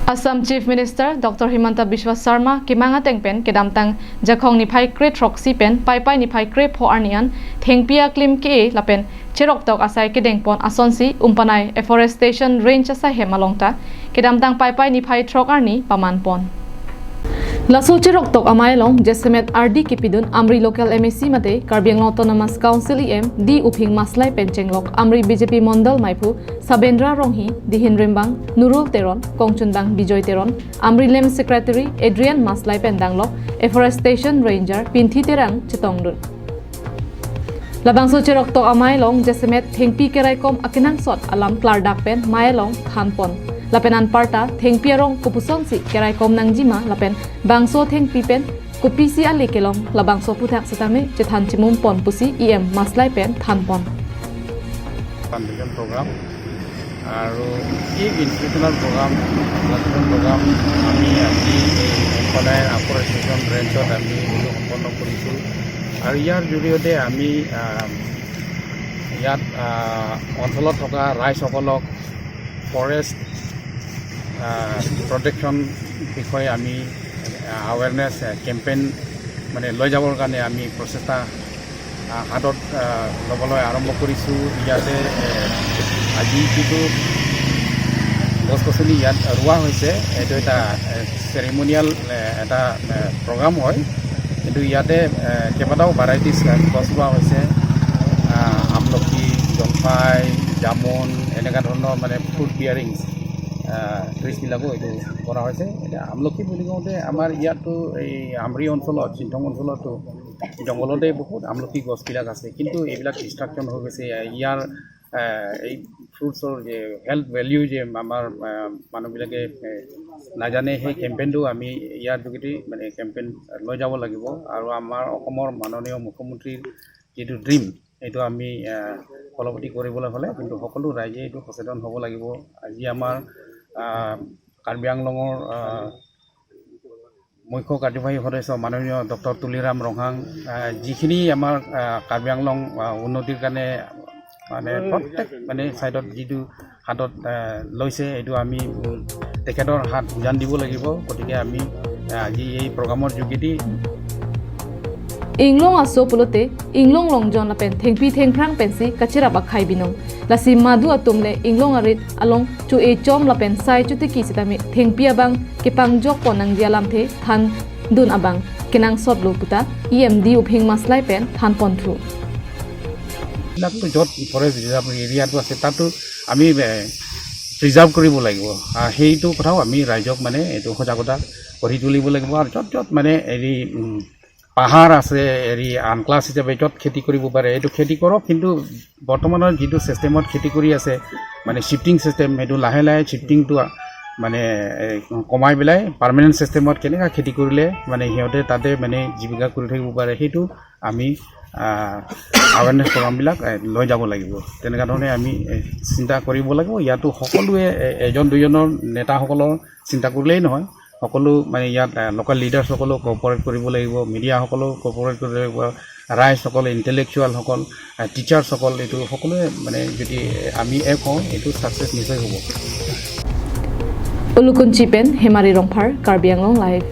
Assam Chief Minister Dr. Himanta Biswa Sarma kimanga tengpen kedamtang jakhong ni phai kre throksi pen pai pai ni phai kre pho arnian thengpia klim ke lapen cherok tok asai kedeng pon asonsi umpanai afforestation range asai hemalongta kedamtang pai pai ni phai throk arni paman pon. Laso cherok tok amai long Jesemet RD Kipidun Amri Local MAC mate Karbi Anglong Autonomous Council EM D Uphing Maslai Penchenglok Amri BJP Mondal Maipu Sabendra Ronghi Dihin Rembang Nurul Teron Kongchundang Bijoy Teron Amri Lem Secretary Adrian Maslai Pendanglok Afforestation Ranger Pinthi Terang Chitongdun. Labangso cherok tok amai long Jesemet Thengpi Kerai Kom akinang sot alam klardak pen mai long thanpon. Lapenan parta thengpi arong kupuson si kerai kom nangjima lapen bangso thengpi pen kupisi ali kelong labangso puthak satame chethan chimum pon pusi EM maslai pen thanpon. Plantation programme আৰু এই institutional programme, plantation programme আমি আজি এই সদায় আফৰেষ্টেশ্যন ৰেঞ্জত আমি এইটো সম্পন্ন কৰিছোঁ। আৰু ইয়াৰ জৰিয়তে আমি ইয়াত অঞ্চলত থকা ৰাইজসকলক ফৰেষ্ট প্ৰটেকশ্যন বিষয়ে আমি আৱেৰনেছ কেম্পেইন মানে লৈ যাবৰ কাৰণে আমি প্ৰচেষ্টা হাতত ল'বলৈ আৰম্ভ কৰিছোঁ। ইয়াতে আজি যিটো গছ গছনি ইয়াত ৰোৱা হৈছে, এইটো এটা চেৰিমনিয়েল এটা প্ৰগ্ৰাম হয়। কিন্তু ইয়াতে কেইবাটাও ভেৰাইটিছ গছ ৰোৱা হৈছে। আমলখি, জলফাই, জামুন, এনেকুৱা ধৰণৰ মানে ফ্ৰুট বিয়াৰিংছ ট্ৰিজবিলাকো এইটো কৰা হৈছে। এতিয়া আমলখি বুলি কওঁতে আমাৰ ইয়াতো এই আমৰি অঞ্চলত, চিন্থং অঞ্চলতো জংঘলতে বহুত আমলখি গছবিলাক আছে। কিন্তু এইবিলাক ডিষ্ট্ৰাকশ্যন হৈ গৈছে। ইয়াৰ এই ফ্ৰুটছৰ যে হেল্থ ভেলিউ যে আমাৰ মানুহবিলাকে নাজানে, সেই কেম্পেইনটো আমি ইয়াৰ যোগেদি মানে কেম্পেইন লৈ যাব লাগিব। আৰু আমাৰ অসমৰ মাননীয় মুখ্যমন্ত্ৰীৰ যিটো ড্ৰিম, এইটো আমি ফলৱতী কৰিবলৈ হ'লে কিন্তু সকলো ৰাইজে এইটো সচেতন হ'ব লাগিব। আজি আমাৰ কাৰ্বি আংলঙৰ মুখ্য কাৰ্যবাহী সদস্য মাননীয় ডক্টৰ তুলিৰাম ৰংহাং, যিখিনি আমাৰ কাৰ্বি আংলং উন্নতিৰ কাৰণে মানে প্ৰত্যেক মানে ছাইডত যিটো হাতত লৈছে, এইটো আমি তেখেতৰ হাত উজান দিব লাগিব। গতিকে আমি আজি এই প্ৰগ্ৰামৰ যোগেদি Inglong aso pulote inglong longjon lapen thengpi thengphrang pensi kachira ba khai binong lasi madu atum le inglong arit along chu e chom lapen sai chu te ki sitami thengpi abang kepang jok ponang dialam the than dun abang kinang sot lo puta EMD uphing maslai pen than pon thu. বিলাকতো য'ত forest reserve এৰিয়াটো আছে, তাতো আমি preserve কৰিব লাগিব। আৰু সেইটো কথাও আমি ৰাইজক মানে এইটো সজাগতা গঢ়ি তুলিব লাগিব। আৰু য'ত য'ত মানে হেৰি পাহাৰ আছে, হেৰি আনক্লাছ হিচাপে য'ত খেতি কৰিব পাৰে, এইটো খেতি কৰক। কিন্তু বৰ্তমানৰ যিটো ছিষ্টেমত খেতি কৰি আছে, মানে শ্বিফটিং ছিষ্টেম, সেইটো লাহে লাহে শ্বিফটিংটো মানে কমাই পেলাই পাৰ্মানেণ্ট ছিষ্টেমত কেনেকুৱা খেতি কৰিলে মানে সিহঁতে তাতে মানে জীৱিকা কৰি থাকিব পাৰে, সেইটো আমি আৱেৰনেছ প্ৰগ্ৰামবিলাক লৈ যাব লাগিব। তেনেকুৱা ধৰণে আমি চিন্তা কৰিব লাগিব। ইয়াতো সকলোৱে এজন দুজনৰ নেতাসকলৰ চিন্তা কৰিলেই নহয়। সকলো মানে ইয়াত লোকেল লিডাৰ্ছসকলেও কপাৰেট কৰিব লাগিব, মিডিয়াসকলেও কপাৰেট কৰিব লাগিব, ৰাইজসকল, ইণ্টেলেকচুৱেলসকল, টিচাৰ্ছসকল, এইটো সকলোৱে মানে যদি আমি এক হওঁ, এইটো ছাকচেছ নিশ্চয় হ'ব। Ulukunchi pen Hemari Rongphar, Karbi Anglong Live.